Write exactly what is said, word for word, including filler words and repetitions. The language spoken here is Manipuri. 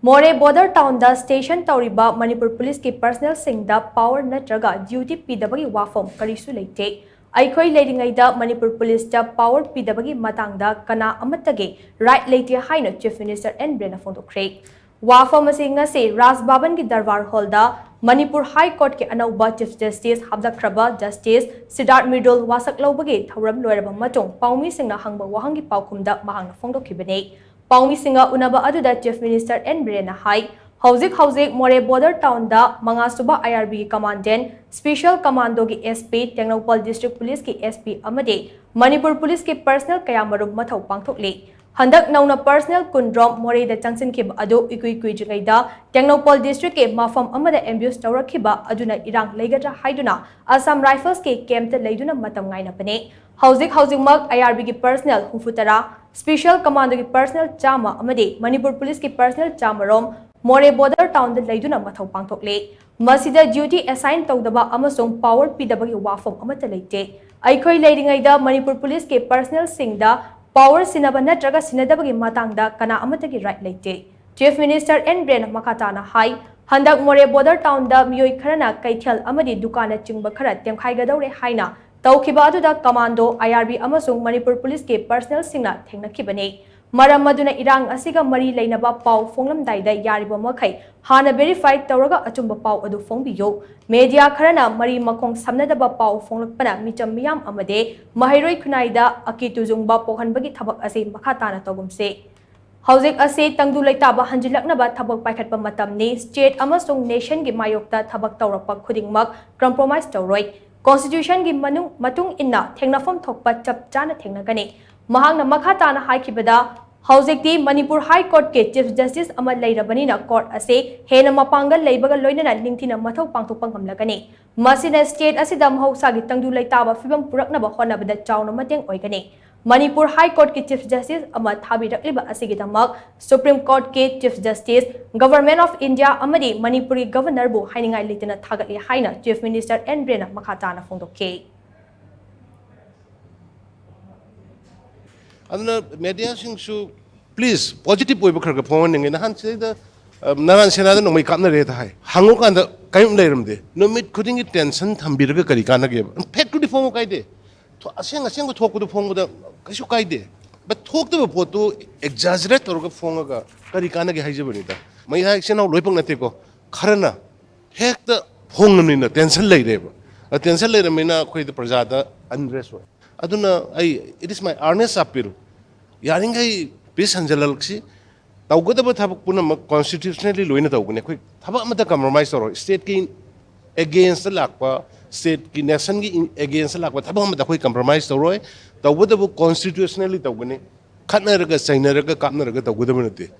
ꯃꯣꯔꯦ ꯕꯣꯔꯗꯔ ꯇꯥꯎꯟꯗ ꯁ꯭ꯇꯦꯁꯟ ꯇꯧꯔꯤꯕ ꯃꯅꯤꯄꯨꯔ ꯄꯨꯂꯤꯁꯀꯤ ꯄꯔꯁꯅꯦꯜꯁꯤꯡꯗ ꯄꯥꯋꯔ ꯅꯠꯇ꯭ꯔꯒ ꯗ꯭ꯌꯨꯇꯤ ꯄꯤꯗꯕꯒꯤ ꯋꯥꯐꯝ ꯀꯔꯤꯁꯨ ꯂꯩꯇꯦ꯫ ꯑꯩꯈꯣꯏ ꯂꯩꯔꯤꯉꯩꯗ ꯃꯅꯤꯄꯨꯔ ꯄꯨꯂꯤꯁꯇ ꯄꯥꯋꯔ ꯄꯤꯗꯕꯒꯤ ꯃꯇꯥꯡꯗ ꯀꯅꯥ ꯑꯃꯠꯇꯒꯤ ꯔꯥꯏꯠ ꯂꯩꯇꯦ ꯍꯥꯏꯅ ꯆꯤꯐ ꯃꯤꯅꯤꯁꯇꯔ ꯑꯦꯟ ꯕꯤꯔꯦꯟꯅ ꯐꯣꯡꯗꯣꯛꯈ꯭ꯔꯦ꯫ ꯋꯥꯐꯝ ꯑꯁꯤ ꯉꯁꯤ ꯔꯥꯖ ꯚꯕꯟꯒꯤ ꯗꯔꯕꯥꯔ ꯍꯣꯜꯗ ꯃꯅꯤꯄꯨꯔ ꯍꯥꯏ ꯀꯣꯔꯠꯀꯤ ꯑꯅꯧꯕ ꯆꯤꯐ ꯖꯁꯇꯤꯁ ꯍꯥꯞꯂꯛꯈ꯭ꯔꯕ ꯖꯁꯇꯤꯁ ꯁꯤꯗꯥꯔꯠ ꯃꯤꯔꯗꯨꯜ ꯋꯥꯁꯛ ꯂꯧꯕꯒꯤ ꯊꯧꯔꯝ ꯂꯣꯏꯔꯕ ꯃꯇꯨꯡ ꯄꯥꯎꯃꯤꯁꯤꯡꯅ ꯍꯪꯕ ꯋꯥꯍꯪꯒꯤ ꯄꯥꯎꯈꯨꯝꯗ ꯃꯍꯥꯛꯅ ꯐꯣꯡꯗꯣꯛꯈꯤꯕꯅꯤ꯫ ꯄꯥꯎꯃꯤꯁꯤꯡꯒ ꯎꯅꯕ ꯑꯗꯨꯗ ꯆꯤꯐ ꯃꯤꯅꯤꯁꯇꯔ ꯑꯦꯟ ꯕꯤꯔꯦꯟꯅ ꯍꯥꯏ, ꯍꯧꯖꯤꯛ ꯍꯧꯖꯤꯛ ꯃꯣꯔꯦ ꯕꯣꯔꯗꯔ ꯇꯥꯎꯟꯗ ꯃꯉꯥꯁꯨꯕ ꯑꯥꯏ ꯑꯥꯔ ꯕꯤꯒꯤ ꯀꯃꯥꯟꯗꯦꯟ, ꯁ꯭ꯄꯦꯁꯤꯌꯦꯜ ꯀꯃꯥꯟꯗꯣꯒꯤ ꯑꯦꯁ ꯄꯤ, ꯇꯦꯡꯅꯧꯄꯜ ꯗꯤꯁꯇ꯭ꯔꯤꯛ ꯄꯨꯂꯤꯁꯀꯤ ꯑꯦꯁ ꯄꯤ ꯑꯃꯗꯤ ꯃꯅꯤꯄꯨꯔ ꯄꯨꯂꯤꯁꯀꯤ ꯄꯔꯁꯅꯦꯜ ꯀꯌꯥꯃꯔꯨꯝ ꯃꯊꯧ ꯄꯥꯡꯊꯣꯛꯂꯤ꯫ ꯍꯟꯗꯛ ꯅꯧꯅ ꯄꯔꯁꯅꯦꯜ ꯀꯨꯟꯔꯣꯝ ꯃꯣꯔꯦꯗ ꯆꯪꯁꯤꯟꯈꯤꯕ ꯑꯗꯨ ꯏꯀꯨꯏ ꯀꯨꯏꯗ꯭ꯔꯤꯉꯩꯗ ꯇꯦꯡꯅꯧꯄꯜ ꯗꯤꯁꯇ꯭ꯔꯤꯛꯀꯤ ꯃꯐꯝ ꯑꯃꯗ ꯑꯦꯝꯕ꯭ꯌꯨꯁ ꯇꯧꯔꯛꯈꯤꯕ ꯑꯗꯨꯅ ꯏꯔꯥꯡ ꯂꯩꯒꯗ꯭ꯔꯥ ꯍꯥꯏꯗꯨꯅ ꯑꯁꯥꯝ ꯔꯥꯏꯐꯜꯁꯀꯤ ꯀꯦꯝꯞꯇ ꯂꯩꯗꯨꯅ ꯃꯇꯝ ꯉꯥꯏꯅꯕꯅꯤ꯫ ꯍꯧꯖꯤꯛ ꯍꯧꯖꯤꯛꯃꯛ ꯑꯥꯏ ꯑꯥꯔ ꯕꯤꯒꯤ ꯄꯔꯁꯅꯦꯜ ꯍꯨꯝꯐꯨ ꯇꯔꯥ, ꯁ꯭ꯄꯦꯁꯤꯌꯦꯜ ꯀꯃꯥꯟꯗꯣꯒꯤ ꯄꯔꯁꯅꯦꯜ ꯆꯥꯝꯃ ꯑꯃꯗꯤ ꯃꯅꯤꯄꯨꯔ ꯄꯨꯂꯤꯁꯀꯤ ꯄꯔꯁꯅꯦꯜ ꯆꯥꯝꯃꯔꯣꯝ ꯃꯣꯔꯦ ꯕꯣꯔꯗꯔ ꯇꯥꯎꯟꯗ ꯂꯩꯗꯨꯅ ꯃꯊꯧ ꯄꯥꯡꯊꯣꯛꯂꯤ꯫ ꯃꯁꯤꯗ ꯗ꯭ꯌꯨꯇꯤ ꯑꯦꯁꯥꯏꯟ ꯇꯧꯗꯕ ꯑꯃꯁꯨꯡ ꯄꯥꯋꯔ ꯄꯤꯗꯕꯒꯤ ꯋꯥꯐꯝ ꯑꯃꯠꯇ ꯂꯩꯇꯦ꯫ ꯑꯩꯈꯣꯏ ꯂꯩꯔꯤꯉꯩꯗ ꯃꯅꯤꯄꯨꯔ ꯄꯨꯂꯤꯁꯀꯤ ꯄꯔꯁꯅꯦꯜꯁꯤꯡꯗ ꯄꯥꯋꯔ ꯁꯤꯟꯅꯕ ꯅꯠꯇ꯭ꯔꯒ ꯁꯤꯟꯅꯗꯕꯒꯤ ꯃꯇꯥꯡꯗ ꯀꯅꯥ ꯑꯃꯠꯇꯒꯤ ꯔꯥꯏꯠ ꯂꯩꯇꯦ꯫ ꯆꯤꯐ ꯃꯤꯅꯤꯁꯇꯔ ꯑꯦꯟ ꯕꯤꯔꯦꯟꯅ ꯃꯈꯥ ꯇꯥꯅ ꯍꯥꯏ, ꯍꯟꯗꯛ ꯃꯣꯔꯦ ꯕꯣꯔꯗꯔ ꯇꯥꯎꯟꯗ ꯃꯤꯑꯣꯏ ꯈꯔꯅ ꯀꯩꯊꯦꯜ ꯑꯃꯗꯤ ꯗꯨꯀꯥꯟꯅꯆꯤꯡꯕ ꯈꯔ ꯇꯦꯝꯈꯥꯏꯒꯗꯧꯔꯦ ꯍꯥꯏꯅ ꯇꯧꯈꯤꯕ ꯑꯗꯨꯗ ꯀꯃꯥꯟꯗꯣ, ꯑꯥꯏ ꯑꯥꯔ ꯕꯤ ꯑꯃꯁꯨꯡ ꯃꯅꯤꯄꯨꯔ ꯄꯨꯂꯤꯁꯀꯤ ꯄꯔꯁꯅꯦꯜꯁꯤꯡꯅ ꯊꯦꯡꯅꯈꯤꯕꯅꯤ꯫ ꯃꯔꯝ ꯑꯗꯨꯅ ꯏꯔꯥꯡ ꯑꯁꯤꯒ ꯃꯔꯤ ꯂꯩꯅꯕ ꯄꯥꯎ ꯐꯣꯡꯂꯝꯗꯥꯏꯗ ꯌꯥꯔꯤꯕ ꯃꯈꯩ ꯍꯥꯟꯅ ꯚꯦꯔꯤꯐꯥꯏ ꯇꯧꯔꯒ ꯑꯆꯨꯝꯕ ꯄꯥꯎ ꯑꯗꯨ ꯐꯣꯡꯕꯤꯌꯨ꯫ ꯃꯦꯗꯤꯌꯥ ꯈꯔꯅ ꯃꯔꯤ ꯃꯈꯣꯡ ꯁꯝꯅꯗꯕ ꯄꯥꯎ ꯐꯣꯡꯂꯛꯄꯅ ꯃꯤꯆꯝ ꯃꯤꯌꯥꯝ ꯑꯃꯗꯤ ꯃꯍꯩꯔꯣꯏ ꯈꯨꯟꯅꯥꯏꯗ ꯑꯀꯤ ꯇꯨꯖꯨꯡꯕ ꯄꯣꯛꯍꯟꯕꯒꯤ ꯊꯕꯛ ꯑꯁꯤ ꯃꯈꯥ ꯇꯥꯅ ꯇꯧꯒꯨꯝꯁꯤ꯫ ꯍꯧꯖꯤꯛ ꯑꯁꯤ ꯇꯪꯗꯨ ꯂꯩꯇꯥꯕ ꯍꯟꯖꯤꯜꯂꯛꯅꯕ ꯊꯕꯛ ꯄꯥꯏꯈꯠꯄ ꯃꯇꯝꯅꯤ꯫ ꯁ꯭ꯇꯦꯠ ꯑꯃꯁꯨꯡ ꯅꯦꯁꯟꯒꯤ ꯃꯥꯌꯣꯛꯇ ꯊꯕꯛ ꯇꯧꯔꯛꯄ ꯈꯨꯗꯤꯡꯃꯛ ꯀꯝꯄ꯭ꯔꯣꯃꯥꯏꯖ ꯇꯧꯔꯣꯏ꯫ ꯀꯣꯟꯁꯇꯤꯇ꯭ꯌꯨꯁꯟꯒꯤ ꯃꯅꯨꯡ, ꯃꯇꯨꯡ ꯏꯟꯅ ꯊꯦꯡꯅꯐꯝ ꯊꯣꯛꯄ ꯆꯞ ꯆꯥꯅ ꯊꯦꯡꯅꯒꯅꯤ꯫ ꯃꯍꯥꯛꯅ ꯃꯈꯥ ꯇꯥꯅ ꯍꯥꯏꯈꯤꯕꯗ, ꯍꯧꯖꯤꯛꯇꯤ ꯃꯅꯤꯄꯨꯔ ꯍꯥꯏ ꯀꯣꯔꯠꯀꯤ ꯆꯤꯐ ꯖꯁꯇꯤꯁ ꯑꯃ ꯂꯩꯔꯕꯅꯤꯅ ꯀꯣꯔꯠ ꯑꯁꯤ ꯍꯦꯟꯅ ꯃꯄꯥꯡꯒꯜ ꯂꯩꯕꯒ ꯂꯣꯏꯅꯅ ꯅꯤꯡꯊꯤꯅ ꯃꯊꯧ ꯄꯥꯡꯊꯣꯛꯄ ꯉꯝꯂꯒꯅꯤ꯫ ꯃꯁꯤꯅ ꯁ꯭ꯇꯦꯠ ꯑꯁꯤꯗ ꯃꯍꯧꯁꯥꯒꯤ ꯇꯪꯗꯨ ꯂꯩꯇꯥꯕ ꯐꯤꯕꯝ ꯄꯨꯔꯛꯅꯕ ꯍꯣꯠꯅꯕꯗ ꯆꯥꯎꯅ ꯃꯇꯦꯡ ꯑꯣꯏꯒꯅꯤ꯫ ꯃꯅꯤꯄꯨꯔ ꯍꯥꯏ ꯀꯣꯔꯠꯀꯤ ꯆꯤꯐ ꯖꯁꯇꯤꯁ ꯑꯃ ꯊꯥꯕꯤꯔꯛꯂꯤꯕ ꯑꯁꯤꯒꯤꯗꯃꯛ ꯁꯨꯄ꯭ꯔꯤꯝ ꯀꯣꯔꯠꯀꯤ chief justice, government of India ꯑꯃꯗꯤ ꯃꯅꯤꯄꯨꯔꯒꯤ ꯒꯚꯔꯅꯔꯕꯨ ꯍꯥꯏꯅꯤꯡꯉꯥꯏ ꯂꯩꯇꯅ ꯊꯥꯒꯠꯂꯤ ꯍꯥꯏꯅ ꯆꯤꯐ ꯃꯤꯅꯤꯁꯇꯔ ꯑꯦꯟ ꯕꯤꯔꯦꯟꯅ ꯃꯈꯥ ꯇꯥꯅ ꯐꯣꯡꯗꯣꯛꯈꯤ꯫ ꯑꯗꯨꯅ ꯃꯦꯗꯤꯌꯥꯁꯤꯡꯁꯨ ꯄ꯭ꯂꯤꯖ ꯄꯣꯖꯤꯇꯤꯚ ꯑꯣꯏꯕ ꯈꯔ ꯈꯔ ꯐꯣꯡꯍꯟꯅꯤꯡꯉꯤ꯫ ꯅꯍꯥꯟ ꯁꯤꯗꯩꯗ ꯅꯔꯥꯟ ꯁꯦꯅꯥꯗ ꯅꯣꯡꯃꯩ ꯀꯥꯞꯅꯔꯦꯗ ꯍꯥꯏ, ꯍꯪꯉꯨꯀꯥꯟꯗ ꯀꯔꯤꯝ ꯂꯩꯔꯝꯗꯦ꯫ ꯅꯨꯃꯤꯠ ꯈꯨꯗꯤꯡꯒꯤ ꯇꯦꯟꯁꯟ ꯊꯝꯕꯤꯔꯒ ꯀꯔꯤ ꯀꯥꯟꯅꯒꯦꯕ? ꯐꯦꯛꯇꯨꯗꯤ ꯐꯣꯡꯕ ꯀꯥꯏꯗꯦ꯫ ꯊꯣ- ꯑꯁꯦꯡ ꯑꯁꯦꯡꯕ ꯊꯣꯛꯄꯗꯣ ꯐꯣꯡꯕꯗ ꯀꯩꯁꯨ ꯀꯥꯏꯗꯦ꯫ ꯕꯠ ꯊꯣꯛꯇꯕ ꯄꯣꯠꯇꯨ ꯑꯦꯛꯖꯥꯖꯔꯦꯠ ꯇꯧꯔꯒ ꯐꯣꯡꯉꯒ ꯀꯔꯤ ꯀꯥꯟꯅꯒꯦ ꯍꯥꯏꯖꯕꯅꯤꯗ꯫ ꯃꯩ ꯍꯥꯏ ꯏꯆꯤꯟ ꯏꯅꯥꯎ ꯂꯣꯏꯅꯃꯛ ꯅꯠꯇꯦꯀꯣ, ꯈꯔꯅ ꯍꯦꯛꯇ ꯐꯣꯡꯉꯕꯅꯤꯅ ꯇꯦꯟꯁꯟ ꯂꯩꯔꯦꯕ꯫ ꯇꯦꯟꯁꯟ ꯂꯩꯔꯕꯅꯤꯅ ꯑꯩꯈꯣꯏꯗ ꯄ꯭ꯔꯖꯥꯗ ꯑꯟꯔꯦꯁ ꯑꯣꯏ꯫ ꯑꯗꯨꯅ ꯑꯩ, it is my earnest appeal, ꯌꯥꯔꯤꯈꯩ ꯄꯤꯁ ꯍꯟꯖꯤꯜꯍꯜꯂꯛꯁꯤ꯫ ꯇꯧꯒꯗꯕ ꯊꯕꯛ ꯄꯨꯝꯅꯃꯛ ꯀꯣꯟꯁꯇꯤꯇ꯭ꯌꯨꯁꯅꯦꯜꯂꯤ ꯂꯣꯏꯅ ꯇꯧꯒꯅꯤ꯫ ꯑꯩꯈꯣꯏ ꯊꯕꯛ ꯑꯃꯠꯇ ꯀꯝꯄ꯭ꯔꯣꯃꯥꯏꯁ ꯇꯧꯔꯣꯏ꯫ ꯁ꯭ꯇꯦꯠꯀꯤ ꯑꯦꯒꯦꯟꯁꯇ ꯂꯥꯛꯄ, ꯁ꯭ꯇꯦꯠꯀꯤ, ꯅꯦꯁꯟꯒꯤ ꯑꯦꯒꯦꯟꯁꯇ ꯂꯥꯛꯄ ꯊꯕꯛ ꯑꯃꯠꯇ ꯑꯩꯈꯣꯏ ꯀꯝꯄ꯭ꯔꯣꯃꯥꯏꯁ ꯇꯧꯔꯣꯏ꯫ ꯇꯧꯕꯇꯕꯨ ꯀꯣꯟꯁꯇꯤꯇ꯭ꯌꯨꯁꯅꯦꯜꯂꯤ ꯇꯧꯒꯅꯤ꯫ ꯈꯠꯅꯔꯒ, ꯆꯩꯅꯔꯒ, ꯀꯥꯞꯅꯔꯒ ꯇꯧꯒꯗꯕ ꯅꯠꯇꯦ꯫